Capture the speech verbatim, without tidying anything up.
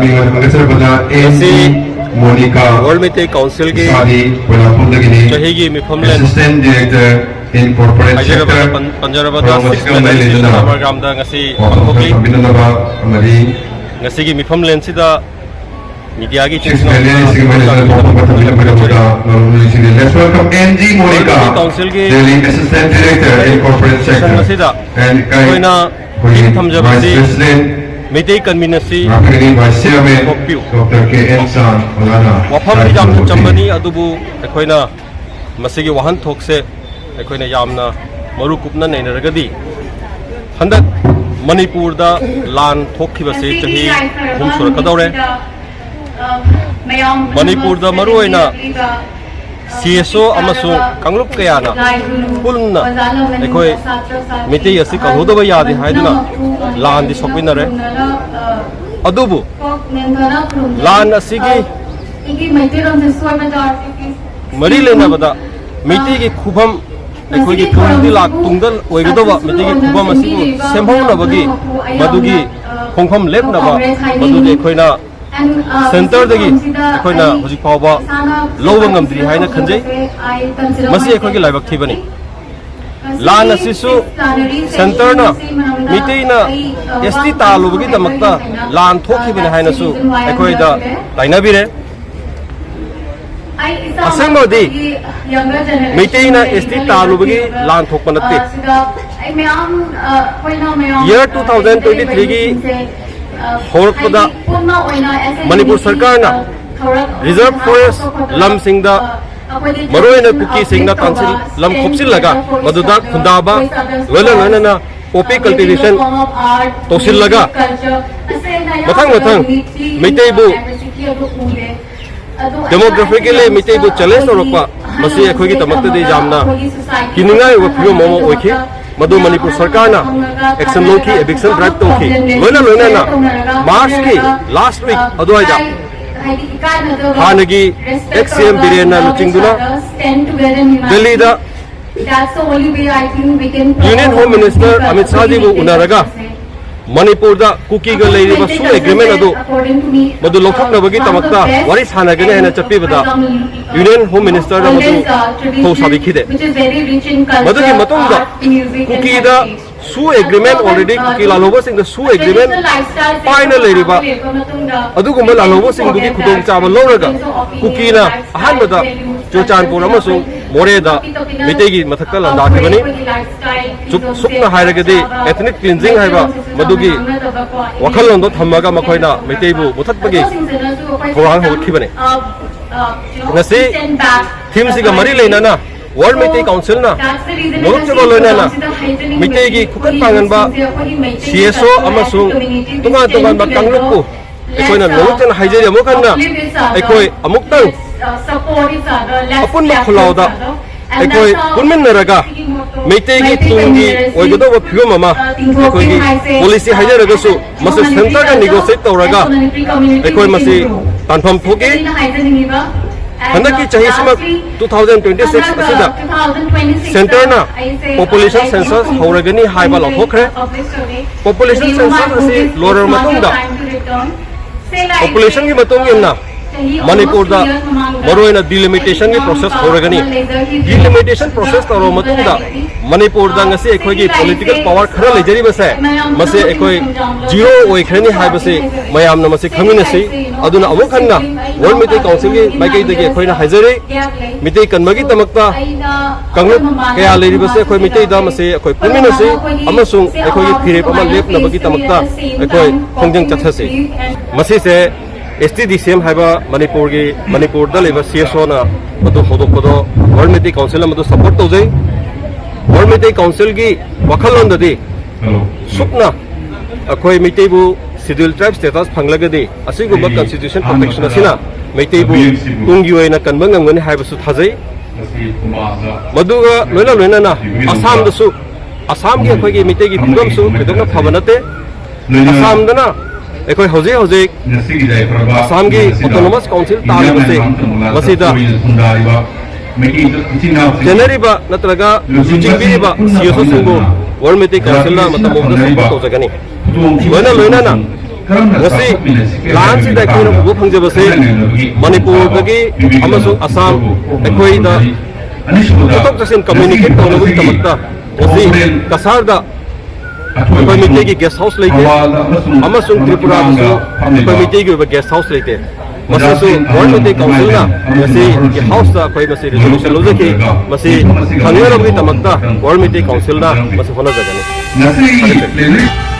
ꯍꯪꯒꯠꯆꯔꯛꯄꯗ N C Monica Waral Meitei ꯀꯥꯎꯟꯁꯤꯜꯒꯤ ꯏꯁꯥꯗꯤ ꯀꯣꯏꯂꯥꯄꯨꯔꯗꯒꯤꯅꯤ꯫ ꯆꯍꯤꯒꯤ ꯃꯤꯐꯝꯂꯦꯟ ꯑꯦꯁꯤꯁꯇꯦꯟ ꯗꯤꯔꯦꯛꯇꯔ ꯏꯟ ꯀꯣꯔꯄꯣꯔꯦꯠ ꯍꯥꯏꯖꯔꯕꯗ ꯁꯦꯛꯇꯔ ꯄꯟ-, ꯄꯟꯖꯔꯕꯗ ꯄ꯭ꯔꯣꯒ꯭ꯔꯥꯝ ꯑꯁꯤꯒ ꯃꯔꯤ ꯂꯩꯅꯅ ꯁꯤꯁꯇꯔ ꯃꯔꯒ꯭ꯔꯥꯝꯗ ꯉꯁꯤ ꯋꯥꯐꯝ ꯈꯔ ꯄꯥꯡꯊꯣꯛꯂꯤ꯫ ꯊꯝꯕꯤꯅꯅꯕ ꯑꯃꯗꯤ ꯉꯁꯤꯒꯤ ꯃꯤꯐꯝꯂꯦꯟꯁꯤꯗ ꯃꯤꯗꯤꯌꯥꯒꯤ ꯁꯤꯛꯁ ꯏꯆꯤꯟ ꯏꯅꯥꯎ ꯃꯦꯂꯦꯔꯤꯌꯥꯁꯤꯒꯤ ꯃꯔꯤ ꯂꯩꯅꯅ ꯋꯥꯐꯝ ꯈꯔ ꯊꯝꯕꯤꯅꯕꯒꯤꯗꯃꯛꯇ ꯅꯧꯅ ꯅꯨꯡꯁꯤꯔꯤ꯫ Let's welcome N G Monica, ꯀꯥꯎꯟꯁꯤꯜꯒꯤ Delhi assistant director in corporate session sector. ꯑꯁꯤꯗ ꯑꯩꯈꯣꯏꯅ ꯑꯩꯈꯣꯏꯒꯤ ꯊꯝꯖꯕ ꯚꯥꯏꯁ ꯑꯁꯤ ꯄ꯭ꯔꯦꯁꯤꯗꯦꯟ ꯃꯩꯇꯩ ꯀꯟꯚꯦꯟꯁꯟ ꯑꯁꯤ ꯉꯥꯛꯄꯤꯒꯅꯤ, ꯚꯥꯏꯁ ꯆꯤꯌꯔꯃꯦꯟ ꯊꯣꯛꯄꯤꯌꯨ꯫ ꯗꯣꯛꯇꯔ ꯀꯦ ꯑꯦꯟ ꯁꯥꯟ ꯑꯣꯖꯥꯅ ꯋꯥꯐꯝꯗꯤ ꯌꯥꯝꯅ ꯂꯥꯏꯈꯨꯔꯨꯝꯕ ꯆꯝꯕꯅꯤ, ꯑꯗꯨꯕꯨ ꯑꯩꯈꯣꯏꯅ ꯃꯁꯤꯒꯤ ꯋꯥꯍꯟꯊꯣꯛꯁꯦ ꯑꯩꯈꯣꯏꯅ ꯌꯥꯝꯅ ꯃꯔꯨ ꯀꯨꯞꯅ ꯅꯩꯅꯔꯒꯗꯤ, ꯍꯟꯗꯛ ꯃꯅꯤꯄꯨꯔꯗ ꯂꯥꯟ ꯊꯣꯛꯈꯤꯕꯁꯤ ꯆꯍꯤ ꯑꯍꯨꯝ ꯁꯨꯔꯛꯀꯗꯧꯔꯦ꯫ ꯃꯅꯤꯄꯨꯔꯗ ꯃꯔꯨꯑꯣꯏꯅ ꯁꯤ ꯑꯦꯁ ꯑꯣ ꯑꯃꯁꯨꯡ ꯀꯥꯡꯂꯨꯞ ꯀꯌꯥꯅ ꯄꯨꯟꯅ ꯑꯩꯈꯣꯏ ꯃꯤꯇꯩ ꯑꯁꯤ ꯀꯜꯍꯧꯗꯕ ꯌꯥꯗꯦ ꯍꯥꯏꯗꯨꯅ ꯂꯥꯟꯗꯤ ꯁꯣꯛꯃꯤꯟꯅꯔꯦ꯫ ꯑꯗꯨꯕꯨ ꯂꯥꯟ ꯑꯁꯤꯒꯤ ꯃꯔꯤ ꯂꯩꯅꯕꯗ ꯃꯩꯇꯩꯒꯤ ꯈꯨꯕꯝ, ꯑꯩꯈꯣꯏꯒꯤ ꯀꯨꯟꯃꯨꯛꯇꯤ ꯂꯥꯛ ꯇꯨꯡꯗ ꯑꯣꯏꯒꯗꯧꯕ ꯃꯩꯇꯩꯒꯤ ꯈꯨꯕꯝ ꯑꯁꯤꯕꯨ ꯁꯦꯝꯍꯧꯅꯕꯒꯤ, ꯃꯗꯨꯒꯤ ꯈꯣꯡꯐꯝ ꯂꯦꯞꯅꯕ, ꯃꯗꯨꯗꯤ ꯑꯩꯈꯣꯏꯅ ꯁꯦꯟꯇꯔꯗꯒꯤ ꯑꯩꯈꯣꯏꯅ ꯍꯧꯖꯤꯛ ꯐꯥꯎꯕ ꯂꯧꯕ ꯉꯝꯗ꯭ꯔꯤ ꯍꯥꯏꯅ ꯈꯟꯖꯩ꯫ ꯃꯁꯤ ꯑꯩꯈꯣꯏꯒꯤ ꯂꯥꯏꯕꯛ ꯊꯤꯕꯅꯤ꯫ ꯂꯥꯟ ꯑꯁꯤꯁꯨ ꯁꯦꯟꯇꯔꯅ ꯃꯤꯇꯩꯅ ꯑꯦꯁ ꯇꯤ ꯇꯥꯜꯂꯨꯕꯒꯤꯗꯃꯛꯇ ꯂꯥꯟ ꯊꯣꯛꯈꯤꯕꯅꯤ ꯍꯥꯏꯅꯁꯨ ꯑꯩꯈꯣꯏꯗ ꯇꯥꯏꯅꯕꯤꯔꯦ꯫ ꯑꯁꯦꯡꯕꯗꯤ ꯃꯩꯇꯩꯅ ꯑꯦꯁ ꯇꯤ ꯇꯥꯜꯂꯨꯕꯒꯤ ꯂꯥꯟ ꯊꯣꯛꯄ ꯅꯠꯇꯦ꯫ Year two thousand twenty three ꯒꯤ ꯍꯧꯔꯛꯄꯗ ꯃꯅꯤꯄꯨꯔ ꯁꯔꯀꯥꯔꯅ reserve forest ꯂꯝꯁꯤꯡꯗ ꯃꯔꯨꯑꯣꯏꯅ ꯀꯨꯀꯤꯁꯤꯡꯅ ꯇꯥꯟꯁꯤꯜ-, ꯂꯝ ꯈꯣꯞꯆꯤꯜꯂꯒ ꯃꯗꯨꯗ ꯈꯨꯟꯗꯥꯕ, ꯂꯣꯏꯅ ꯂꯣꯏꯅꯅ poppy cultivation ꯇꯧꯁꯤꯜꯂꯒ ꯃꯊꯪ ꯃꯊꯪ ꯃꯩꯇꯩꯕꯨ demographically ꯃꯩꯇꯩꯕꯨ challenge ꯇꯧꯔꯛꯄ, ꯃꯁꯤ ꯑꯩꯈꯣꯏꯒꯤꯗꯃꯛꯇꯗꯤ ꯌꯥꯝꯅ ꯀꯤꯅꯤꯡꯉꯥꯏ ꯑꯣꯏꯕ ꯐꯤꯕꯝ ꯑꯃ ꯑꯣꯏꯈꯤ꯫ ꯃꯗꯨ ꯃꯅꯤꯄꯨꯔ ꯁꯔꯀꯥꯔꯅ action ꯂꯧꯈꯤ, eviction drive ꯇꯧꯈꯤ꯫ ꯂꯣꯏꯅ ꯂꯣꯏꯅꯅ March ꯀꯤ last week ꯑꯗꯨꯋꯥꯏꯗ ꯍꯥꯟꯅꯒꯤ ex C M ꯕꯤꯔꯦꯟꯅ ꯂꯨꯆꯤꯡꯗꯨꯅ ꯗꯦꯜꯂꯤꯗ Union Home Minister ꯑꯃꯤꯠ ꯁꯥꯍꯖꯤꯕꯨ ꯎꯅꯔꯒ ꯃꯅꯤꯄꯨꯔꯗ ꯀꯨꯀꯤꯒ ꯂꯩꯔꯤꯕ ꯁꯨ ꯑꯦꯒ꯭ꯔꯤꯃꯦꯟ ꯑꯗꯨ ꯃꯗꯨ ꯂꯧꯊꯣꯛꯅꯕꯒꯤꯗꯃꯛꯇ ꯋꯥꯔꯤ ꯁꯥꯟꯅꯒꯅꯤ ꯍꯥꯏꯅ ꯆꯠꯄꯤꯕꯗ ꯌꯨꯅꯤꯌꯟ ꯍꯣꯝ ꯃꯤꯅꯤꯁꯇꯔꯗ ꯃꯗꯨ ꯊꯧ ꯁꯥꯕꯤꯈꯤꯗꯦ꯫ ꯃꯗꯨꯒꯤ ꯃꯇꯨꯡꯗ ꯀꯨꯀꯤꯗ ꯁꯨ ꯑꯦꯒ꯭ꯔꯤꯃꯦꯟ, already ꯀꯨꯀꯤ ꯂꯥꯜꯍꯧꯕꯁꯤꯡꯗ ꯁꯨ ꯑꯦꯒ꯭ꯔꯤꯃꯦꯟ ꯄꯥꯏꯅ ꯂꯩꯔꯤꯕ ꯑꯗꯨꯒꯨꯝꯕ ꯂꯥꯜꯍꯧꯕꯁꯤꯡꯗꯨꯒꯤ ꯈꯨꯗꯣꯡꯆꯥꯕ ꯂꯧꯔꯒ ꯀꯨꯀꯤꯅ ꯑꯍꯥꯟꯕꯗ ꯆꯨꯔꯆꯥꯟꯄꯨꯔ ꯑꯃꯁꯨꯡ ꯃꯣꯔꯦꯗ ꯃꯩꯇꯩꯒꯤ ꯃꯊꯛꯇ ꯂꯥꯟꯗꯥꯈꯤꯕꯅꯤ꯫ ꯁꯨꯛ-, ꯁꯨꯛꯅ ꯍꯥꯏꯔꯒꯗꯤ ethnic cleansing ꯍꯥꯏꯕ ꯃꯗꯨꯒꯤ ꯋꯥꯈꯜꯂꯣꯟꯗꯣ ꯊꯝꯃꯒ ꯃꯈꯣꯏꯅ ꯃꯩꯇꯩꯕꯨ ꯃꯨꯊꯠꯄꯒꯤ ꯊꯧꯔꯥꯡ ꯍꯧꯒꯠꯈꯤꯕꯅꯤ꯫ ꯉꯁꯤ ꯊꯤꯝꯁꯤꯒ ꯃꯔꯤ ꯂꯩꯅꯅ World ꯃꯩꯇꯩ ꯀꯥꯎꯟꯁꯤꯜꯅ ꯅꯣꯡꯂꯨꯛꯆꯕ ꯂꯣꯏꯅꯅ ꯃꯩꯇꯩꯒꯤ ꯈꯨꯀꯟ ꯄꯥꯡꯒꯟꯕ ꯁꯤ ꯑꯦꯁ ꯑꯣ ꯑꯃꯁꯨꯡ ꯇꯣꯉꯥꯟ ꯇꯣꯉꯥꯟꯕ ꯀꯥꯡꯂꯨꯞꯄꯨ ꯑꯩꯈꯣꯏꯅ ꯅꯣꯡꯂꯨꯛꯆꯅ ꯍꯥꯏꯖꯔꯤ꯫ ꯑꯃꯨꯛ ꯍꯟꯅ ꯑꯩꯈꯣꯏ ꯑꯃꯨꯛꯇꯪ ꯑꯄꯨꯟꯕ ꯈꯨꯜꯂꯥꯎꯗ ꯑꯩꯈꯣꯏ ꯄꯨꯟꯃꯤꯟꯅꯔꯒ ꯃꯩꯇꯩꯒꯤ ꯇꯨꯡꯒꯤ ꯑꯣꯏꯒꯗꯧꯕ ꯐꯤꯕꯝ ꯑꯃ ꯑꯩꯈꯣꯏꯒꯤ ꯄꯣꯂꯤꯁꯤ ꯍꯥꯏꯖꯔꯒꯁꯨ ꯃꯁꯤ ꯁꯦꯟꯇꯔꯒ ꯅꯤꯒꯣꯁꯤꯌꯦꯠ ꯇꯧꯔꯒ ꯑꯩꯈꯣꯏ ꯃꯁꯤ ꯇꯥꯟꯐꯝ ꯊꯣꯛꯏ꯫ ꯍꯟꯗꯛꯀꯤ ꯆꯍꯤꯁꯤꯃꯛ two thousand twenty six ꯑꯁꯤꯗ ꯁꯦꯟꯇꯔꯅ ꯄꯣꯄꯨꯂꯦꯁꯟ ꯁꯦꯟꯁꯁ ꯍꯧꯔꯒꯅꯤ ꯍꯥꯏꯕ ꯂꯥꯎꯊꯣꯛꯈ꯭ꯔꯦ꯫ ꯄꯣꯄꯨꯂꯦꯁꯟ ꯁꯦꯟꯁꯁ ꯑꯁꯤ ꯂꯣꯏꯔꯕ ꯃꯇꯨꯡꯗ ꯄꯣꯄꯨꯂꯦꯁꯟꯒꯤ ꯃꯇꯨꯡ ꯏꯟꯅ ꯃꯅꯤꯄꯨꯔꯗ ꯃꯔꯨꯑꯣꯏꯅ ꯗꯤꯂꯤꯃꯤꯇꯦꯁꯟꯒꯤ ꯄ꯭ꯔꯣꯁꯦꯁ ꯍꯧꯔꯒꯅꯤ꯫ ꯗꯤꯂꯤꯃꯤꯇꯦꯁꯟ ꯄ꯭ꯔꯣꯁꯦꯁ ꯇꯧꯔꯕ ꯃꯇꯨꯡꯗ ꯃꯅꯤꯄꯨꯔꯗ ꯉꯁꯤ ꯑꯩꯈꯣꯏꯒꯤ ꯄꯣꯂꯤꯇꯤꯀꯦꯜ ꯄꯋꯥꯔ ꯈꯔ ꯂꯩꯖꯔꯤꯕꯁꯦ ꯃꯁꯤ ꯑꯩꯈꯣꯏ ꯖꯤꯔꯣ ꯑꯣꯏꯈ꯭ꯔꯅꯤ ꯍꯥꯏꯕꯁꯤ ꯃꯌꯥꯝꯅ ꯃꯁꯤ ꯈꯪꯃꯤꯟꯅꯁꯤ꯫ ꯑꯗꯨꯅ ꯑꯃꯨꯛ ꯍꯟꯅ ꯋꯥꯔꯜ ꯃꯩꯇꯩ ꯀꯥꯎꯟꯁꯤꯜꯒꯤ ꯃꯥꯏꯀꯩꯗꯒꯤ ꯑꯩꯈꯣꯏꯅ ꯍꯥꯏꯖꯔꯤ, ꯃꯤꯇꯩ ꯀꯟꯕꯒꯤꯗꯃꯛꯇ ꯀꯥꯡꯂꯨꯞ ꯀꯌꯥ ꯂꯩꯔꯤꯕꯁꯦ ꯑꯩꯈꯣꯏ ꯃꯤꯇꯩꯗ ꯃꯁꯤ ꯑꯩꯈꯣꯏ ꯄꯨꯟꯃꯤꯟꯅꯁꯤ ꯑꯃꯁꯨꯡ ꯑꯩꯈꯣꯏꯒꯤ ꯐꯤꯔꯦꯞ ꯑꯃ ꯂꯦꯞꯅꯕꯒꯤꯗꯃꯛꯇ ꯑꯩꯈꯣꯏ ꯈꯣꯡꯖꯪ ꯆꯠꯊꯁꯤ꯫ ꯃꯁꯤꯁꯦ ꯑꯦꯁ ꯇꯤ ꯗꯤ ꯁꯤ ꯑꯦꯝ ꯍꯥꯏꯕ ꯃꯅꯤꯄꯨꯔꯒꯤ, ꯃꯅꯤꯄꯨꯔꯗ ꯂꯩꯕ ꯁꯤ ꯑꯦꯁ ꯑꯣꯅ ꯃꯗꯨ ꯍꯧꯗꯣꯛꯄꯗꯣ ꯋꯥꯔꯜ ꯃꯩꯇꯩ ꯀꯥꯎꯟꯁꯤꯜ ꯑꯃꯗꯨ ꯁꯄꯣꯔꯠ ꯇꯧꯖꯩ꯫ ꯋꯥꯔꯜ ꯃꯩꯇꯩ ꯀꯥꯎꯟꯁꯤꯜꯒꯤ ꯋꯥꯈꯜꯂꯣꯟꯗꯗꯤ ꯁꯨꯞꯅ ꯑꯩꯈꯣꯏ ꯃꯩꯇꯩꯕꯨ ꯁꯤꯗ꯭ꯌꯨꯜ ꯇ꯭ꯔꯥꯏꯕ ꯁ꯭ꯇꯦꯇꯁ ꯐꯪꯂꯒꯗꯤ ꯑꯁꯤꯒꯨꯝꯕ ꯀꯟꯁꯇꯤꯇ꯭ꯌꯨꯁꯟ ꯄ꯭ꯔꯣꯇꯦꯛꯁꯟ ꯑꯁꯤꯅ ꯃꯩꯇꯩꯕꯨ ꯇꯨꯡꯒꯤ ꯑꯣꯏꯅ ꯀꯟꯕ ꯉꯝꯒꯅꯤ ꯍꯥꯏꯕꯁꯨ ꯊꯥꯖꯩ꯫ ꯃꯗꯨꯒ ꯂꯣꯏꯅ ꯂꯣꯏꯅꯅ ꯑꯁꯥꯝꯗꯁꯨ, ꯑꯁꯥꯝꯒꯤ ꯑꯩꯈꯣꯏꯒꯤ ꯃꯩꯇꯩꯒꯤ ꯐꯤꯕꯝꯁꯨ ꯊꯣꯏꯗꯣꯛꯅ ꯐꯕ ꯅꯠꯇꯦ꯫ ꯑꯁꯥꯝꯗꯅ ꯑꯩꯈꯣꯏ ꯍꯧꯖꯤꯛ ꯍꯧꯖꯤꯛ ꯑꯁꯥꯝꯒꯤ ꯑꯣꯇꯣꯅꯣꯃꯁ ꯀꯥꯎꯟꯁꯤꯜ ꯇꯥꯔꯤꯕꯁꯦ ꯃꯁꯤꯗ ꯆꯦꯟꯅꯔꯤꯕ ꯅꯠꯇ꯭ꯔꯒ ꯂꯨꯆꯤꯡꯕꯤꯔꯤꯕ ꯁꯤ ꯑꯦꯁ ꯑꯣꯁꯤꯡꯕꯨ ꯋꯥꯔꯜ ꯃꯩꯇꯩ ꯀꯥꯎꯟꯁꯤꯜꯅ ꯃꯇꯝ ꯄꯨꯝꯕꯗ ꯁꯄꯣꯔꯠ ꯇꯧꯖꯒꯅꯤ꯫ ꯂꯣꯏꯅ ꯂꯣꯏꯅꯅ ꯉꯁꯤ ꯂꯥꯟꯁꯤꯗ ꯑꯩꯈꯣꯏꯅ ꯎꯕ ꯐꯪꯖꯕꯁꯤ ꯃꯅꯤꯄꯨꯔꯗꯒꯤ ꯑꯃꯁꯨꯡ ꯑꯁꯥꯝ ꯑꯩꯈꯣꯏꯗ ꯆꯠꯊꯣꯛ ꯆꯠꯁꯤꯟ ꯀꯝꯃ꯭ꯌꯨꯅꯤꯀꯦꯠ ꯇꯧꯅꯕꯒꯤꯗꯃꯛꯇ ꯉꯁꯤ ꯀꯁꯥꯔꯗ ꯑꯩꯈꯣꯏ ꯃꯤꯇꯩꯒꯤ ꯒꯦꯁ ꯍꯥꯎꯁ ꯂꯩꯇꯦ ꯑꯃꯁꯨꯡ ꯇ꯭ꯔꯤꯄꯨꯔꯥꯗꯁꯨ ꯑꯩꯈꯣꯏ ꯃꯤꯇꯩꯒꯤ ꯑꯣꯏꯕ ꯒꯦꯁ ꯍꯥꯎꯁ ꯂꯩꯇꯦ꯫ ꯃꯁꯤꯁꯨ ꯋꯥꯔꯜ ꯃꯩꯇꯩ ꯀꯥꯎꯟꯁꯤꯜꯅ ꯉꯁꯤ ꯒꯦꯁ ꯍꯥꯎꯁꯇ ꯑꯩꯈꯣꯏ ꯃꯁꯤ ꯔꯤꯖꯣꯂꯨꯁꯟ ꯂꯧꯖꯈꯤ꯫ ꯃꯁꯤ ꯐꯪꯅꯅꯕꯒꯤꯗꯃꯛꯇ ꯋꯥꯔꯜ ꯃꯩꯇꯩ ꯀꯥꯎꯟꯁꯤꯜꯅ ꯃꯁꯤ ꯍꯣꯠꯅꯖꯒꯅꯤ꯫ ꯊꯥꯒꯠꯆꯔꯤ꯫